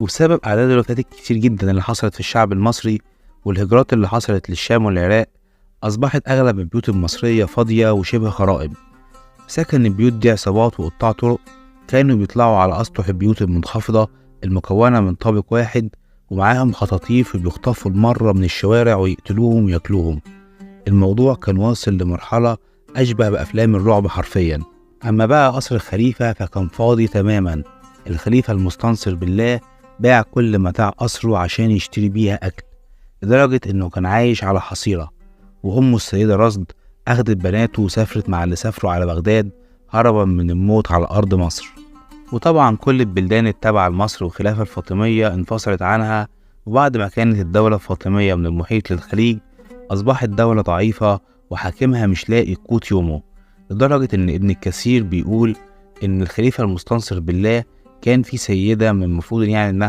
وبسبب أعداد الوفيات الكتير جدا اللي حصلت في الشعب المصري والهجرات اللي حصلت للشام والعراق، أصبحت أغلب البيوت المصرية فاضية وشبه خرائب. سكن البيوت دي عصابات وقطاع طرق كانوا بيطلعوا على أسطح البيوت المنخفضة المكونة من طابق واحد، ومعاهم خطاطيف وبيخطفوا المرة من الشوارع ويقتلوهم وياكلوهم. الموضوع كان واصل لمرحلة أشبه بأفلام الرعب حرفيا. أما بقى قصر الخليفة فكان فاضي تماما. الخليفة المستنصر بالله باع كل متاع قصره عشان يشتري بيها أكل، لدرجة إنه كان عايش على حصيرة. وأمه السيدة رصد أخدت بناته وسافرت مع اللي سافروا على بغداد هربا من الموت على أرض مصر. وطبعا كل البلدان التابعة لمصر والخلافة الفاطمية انفصلت عنها، وبعد ما كانت الدولة الفاطمية من المحيط للخليج أصبحت دولة ضعيفة وحاكمها مش لاقي قوت يومه، لدرجة إن ابن الكثير بيقول إن الخليفة المستنصر بالله كان في سيدة من المفروض يعني إنها